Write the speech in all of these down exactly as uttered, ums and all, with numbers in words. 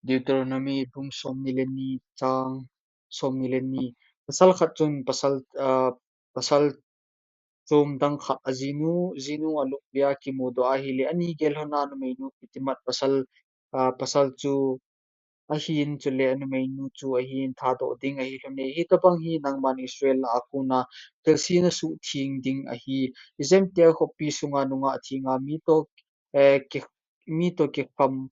Deuteronomy bung somni le ni chang somni le ni. Pasal khat chun pasal, ah, pasal chom dang khat ajinu, jinu alupia kimudoh ahile, ani gel lhona numeinu kitimat pasal, ah, pasal chu ahin, chule anumeinu chu ahin, thadoh ding ahi lhone. Hitobang hi nangman Israel a kona thilse nasuhtheng ding ahi. Ijemtia khopi sunga nungah thenga mi toh, eh, ki, mi toh kikham,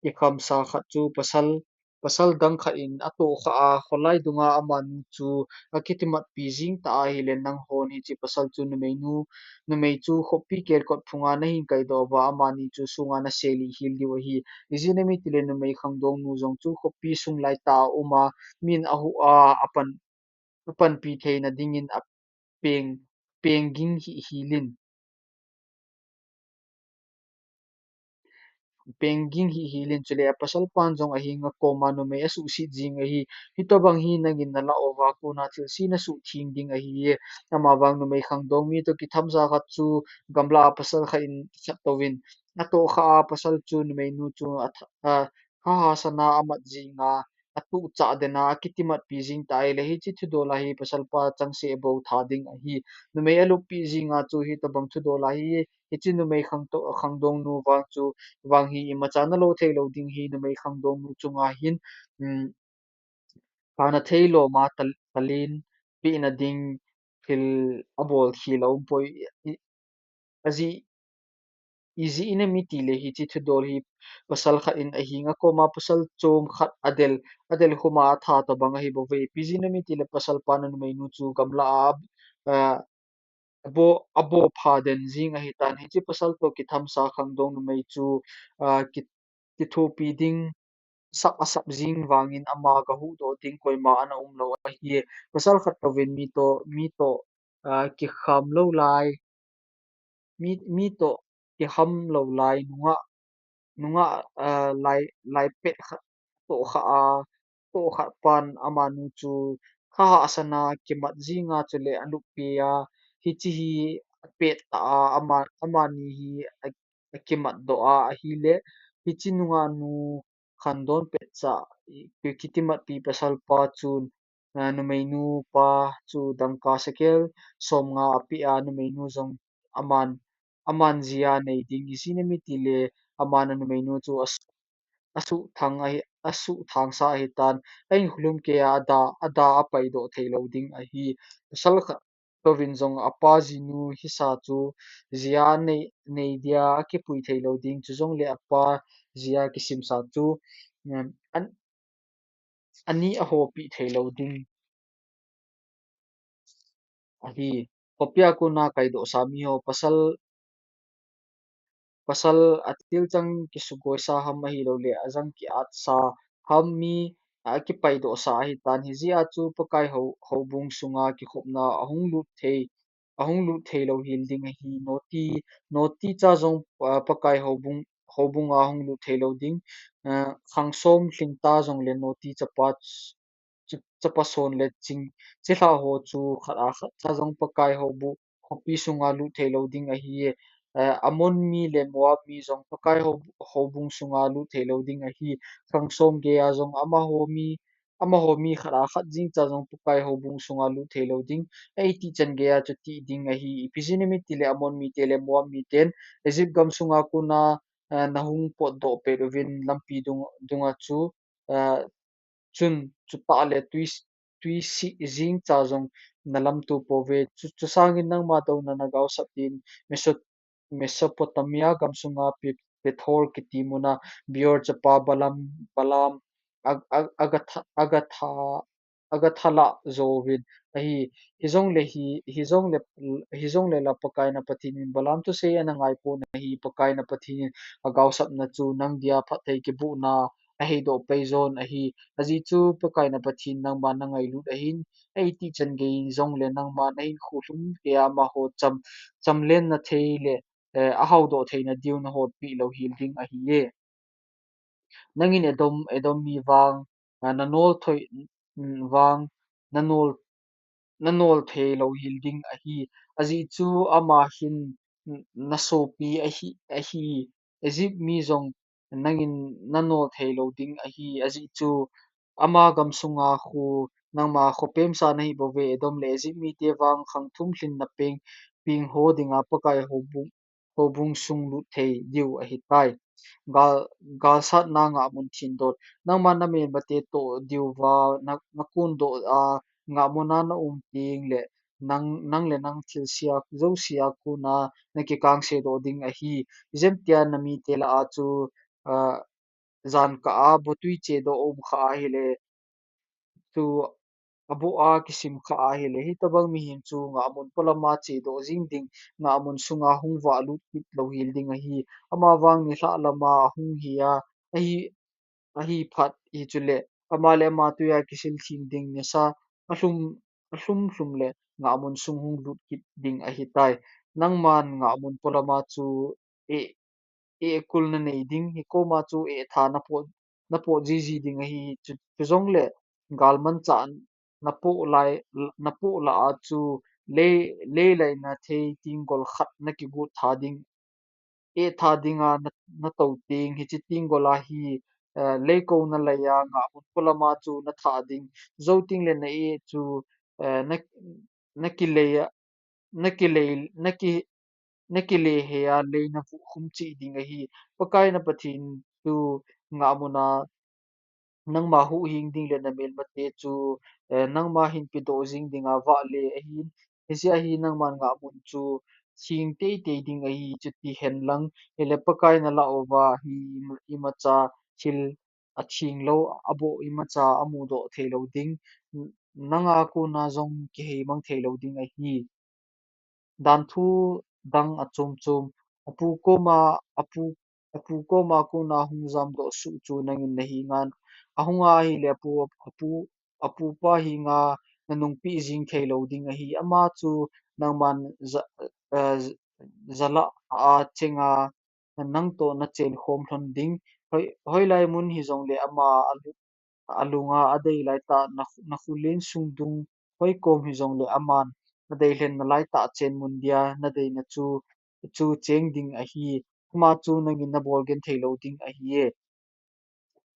kikhamsa khat chu pasal, pasal dang khat in atohkhah a, kholai dunga amanu chu akitimatpi jing ta ahile, nanghon hiche pasal chu numeinu, numei chu khopi kelkot phunga nahin kaidoh uva, amani chu sunga naselih hel diu ahi. Ijeh inem itile numei khangdongnu jong chu khopi sung laitah a uma, min ahuh a, apan, apanpi theina dingin apeng, peng ging hih helin. Peng ging hih helin, chule apasalpan jong ahenga koma numei asuhset jing ahi. Hitobang hi nangin nalah uva kona thilse nasuhtheng ding ahiye. Amavang numei khangdong mi toh kithamsa khat chu gamla a pasal khat in khat touvin atohkhah a, pasal chu numeinu chu atha, a, thahat sana amat jinga, atuhchah dena akitimatpi jing ta ahile, hiche thudol a hi pasalpa changseh bou tha ding ahi. Numei aluppi jinga chu hitobang thudol a hi, hiche numei khangto, khangdongnu vang chu, vang hi imacha nalo theilou ding ahi, numei khangdongnu chunga hin, um, kana theilou ma tal, talin pehna ding thil abol khel aumpoi, i, ajeh, ijeh inem itile hiche thudol hi pasal khat in ahenga koma pasal chom khat adel, adel khuma atha tobang ahibouve. Ipi jeh inem itile pasalpan anumeinu chu gamla a, ah, abo, abo pha den jing ahitan. Hiche pasal toh kithamsa khangdong numei chu, ah, ki, kithopi ding, sap asap jing vangin ama gahuhdoh ding koima ana umlou ahi. Pasal khat touvin mi toh, mi toh, ah, kikham lou lai, mi, mi toh kiham lou lai nungah, nungah, ah, lai, lai pet khat tohkhah a, tohkhah pan amanu chu thahat sana kimat jinga, chule aluppi a, hiche hi apet ta a, ama, amani hi a, akimatdoh a ahile, hiche nungah nu khangdon petcha, i, ki, kitimatpi pasalpa chun, ah, numeinu pa chu dangka sekel somnga apeh a, numeinu jong aman, aman jia nei ding, ijeh inem itile aman anumeinu chu as, asuhthang ahi, asuhthangsa ahitan, ahin kholum keiya ada, ada apaidoh theilou ding ahi. Pasal khat touvin jong apa jinu hisa chu jia nei, nei dia akipui theilou ding, chujongle apa jia kisimsa chu, um, an, ani ahopeh theilou ding ahi. Khopia kona kaidohsa miho, pasal, pasal atilchang kisugoisa ham ahiloule ajang ki-atsa ham mi akipaidohsa ahitan, hijeh a chu Pakai hou, houbung sunga kikhopna ahung lut thei, ahung lut theilou hel ding ahi. Noti, noti cha jong, ah, Pakai houbung, houbunga ahung lut theilou ding, ah, khangsom lhingta jongle noti chapa ch, ch, chapa son le ching, chilhah ho chu khat a khat cha jong Pakai houbu, khopi sunga lut theilou ding ahi. Eh, Ammon mi le Moab mi jong Pakai hou, houbung sunga lut theilou ding ahi. Khangsom geiya jong amaho mi, amaho mi khat a khat jeng cha jong Pakai houbung sunga lut theilou ding. Eiti chan geiya chu ti ding ahi. Ipi jeh inem itile Ammon mite le Moab miten Egypt gam sunga kona, eh, nahung potdoh pet uvin lampi dung, dunga chu, eh, chun chutah le twi, twisih jeng cha jong nalamto pouve. Chu, chusangin nangma douna nagaosap din, Meso, Mesopotamia gam sunga Pe, Pethor kiti muna Beor chapa Balaam, Balaam, Ag, Ag, Agatha, Agatha, Agatha lah jouvin ahi. Hijongle hi, hijongle, hijongle la Pakai na Pathen in Balaam thusei ana ngaipon ahi. Pakai na Pathen in agaosapna chu nang dia phatthei kibohna aheidoh paijon ahi. Ajeh chu Pakai na Pathen nangma nangailut ahin, eiti chan gei jongle nangma nahinkho lhum geiya amaho cham, chamlenna thei le, eh, ahaodoh theina diu nahotpeh louhel ding ahiye. Nangin Edom, Edom mi vang, ah, nanol thoi, mm, vang, nanol, nanol thei louhel ding ahi. Ajeh chu ama hin, mm, nasopi ahi, ahi. Egypt mi jong nangin nanol thei lou ding ahi, ajeh chu ama gamsunga khu nangma khopemsa nahi bouve, Edom le Egypt mite vang khang thum lhin napeng ping ho dinga Pakai houbung, houbung sung lut thei diu ahitai. Gal, galsatna ngahmun thindol. Nangma namelmate toh diuva na, nakondoh a ngahmuna naum teng le nang, nang le nang thilse a, jouse a kona nakikangse doh ding ahi. Ijemtia namite lah a chu, ah, jan kah a botui chedoh aum kha ahile, chu aboh a kisim kha ahile, hitobang mihem chu ngahmun polama chedoh jing ding, ngahmun sunga hung vah lut kit lou hel ding ahi. Amavang nilhah lama ahung hi a, ahi, ahi phat hi chule, ama le ama tuia kisil thim ding nisa, alhum, alhum lhum le ngahmun sung hung lut kit ding ahitai. Nangman ngahmun polama chu eh, eh, kul nanei ding, hikoma chu eh tha napoh, napoh jiji ding ahi, chu, chujongle galmanchah napoh lai, napoh lah a chu lei, lei laina thei tenggol khat nakigot tha ding, eh tha dinga na, natou teng, hiche tenggol a hi, eh, leikouna laiya ngahmun polama chu nathah ding, jou tengle na eh chu, eh, na, nakilei a, nakilei, naki, nakile hei a lei navuh khum cheh ding ahi. Pakai na Pathen chu ngahmuna nangma huhhing ding le namelmate chu, eh, nangma hin pedoh jing dinga vahle ahin. Hijeh a hi nangman ngahmun chu theng teitei ding ahi, chuti henlang. Hile Pakai nalah uva hi imacha thil atheng lou, aboh imacha amudoh thei lou ding, nanga kona jong kihei mang thei lou ding ahi. Danthu dang achom chom. Apu koma, apu, apu koma kona hung jamdoh suh chu nangin nahengan. Ahunga ahile apu, apu, apupa henga nanungpeh jing thei lou ding ahi. Ama chu nangman ja, eh, jalah a chenga nangtoh nachenkhom lhon ding. Hoi, hoilai mun hijongle ama alu, alunga adei laitah na, nakhulen sung dung hoikom hijongle aman adei lhenna laitah chen mun dia nadeina chu, chu cheng ding ahi. Ama chu nangin nabol genthei lou ding ahiye.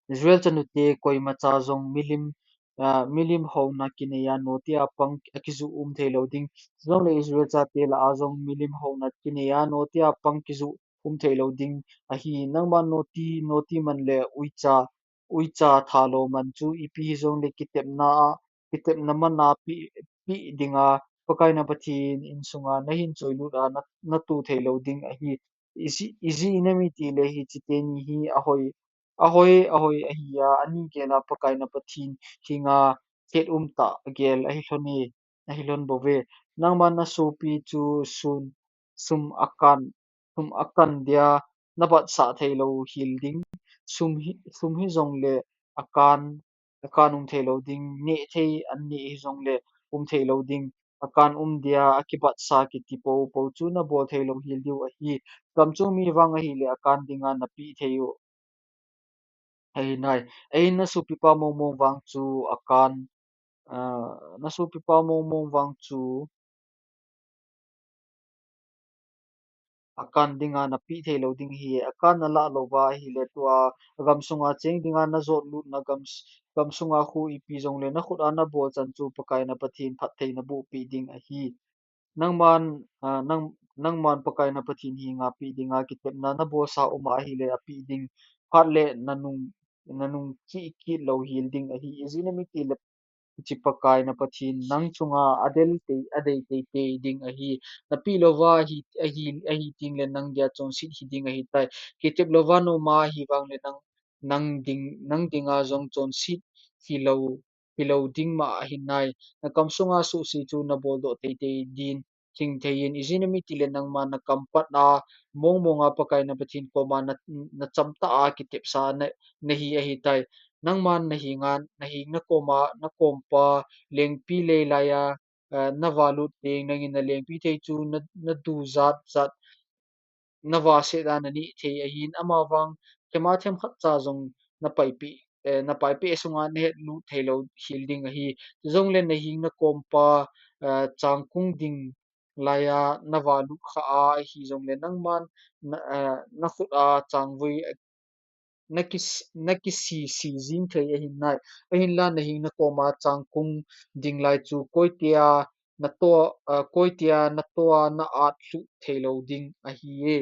Israel chanute koimacha jong milim, ah, milim houna kinei a notia pang akijuh um thei lou ding. Chujongle Israel chate lah a jong milim houna kinei a notia pang kijuh um thei lou ding ahi. Nangman noti, noti man le uicha, uicha thalo man chu ipi hijongle kitepna a, kitepna man a pe, pe dinga Pakai na Pathen insunga nahin choilut a na, natoh thei lou ding ahi. Iji, iji inem itile hiche teni hi ahoi, ahoi, ahoi ahi a, ani gel a Pakai na Pathen henga khet umtah gel ahi lhon e, ahi lhon bouve. Nangman nasopi chu sun, sum akan, sum akan dia nabatsah thei lou hel ding. Sum hi, sum hijongle akan, akan um thei lou ding, neh thei an neh hijongle um thei lou ding. Akan um dia akibatsa kiti popo chu nabol thei lou hel diu ahi. Gamchung mi vang ahile akan dinga napeh thei u ahi nai. Ahin nasopipa mongmong vang chu akan, ah, nasopipa mongmong vang chu akan dinga napeh thei lou ding ahi. Akan nalah louva ahile tua gamsunga cheng dinga najot lutna gam, gamsunga khu ipi jongle nakhut a nabol chan chu Pakai na Pathen phattheina bohpeh ding ahi. Nangman, ah, nang, nangman Pakai na Pathen henga peh dinga kitepna nabolsa um ahile apeh ding. Phat le nanung, nanung kih kit lou hel ding ahi. Iji inem itile hiche Pakai na Pathen nang chunga adel tei, adei teitei ding ahi. Napeh louva ahi, ahi, ahi tengle nang dia chonset hi ding ahitai. Kitep louva naum ahivang le nang, nang ding, nang dinga jong chonset hilou, hilou ding mah ahi nai. Nakam sunga suse chu nabol doh teitei din, hing thei in, ijeh inem itile nangma nakam pat a mongmong a Pakai na Pathen koma na, nachamtah a kitepsa na, nahi ahitai. Nangman nahenga, nahenga nakoma, nakompa lengpi leilai a, eh, navalut teng nangin nalengpi thei chu na, nadu jat jat navaset a naneh thei ahin, amavang themcha themkhat cha jong napaipeh, eh, napaipeh sunga nahet lut thei lou hel ding ahi. Chujongle nahenga nakompa, eh, changkung ding laiya navalut kha ahi jongle nangman na, eh, nakhut a changvoi nakis-, nakisisi jing thei ahi nai. Ahinla nahing nakoma changkung ding lai chu koitia nato, a, koitia natoa na-at lhuh theilou ding ahi e.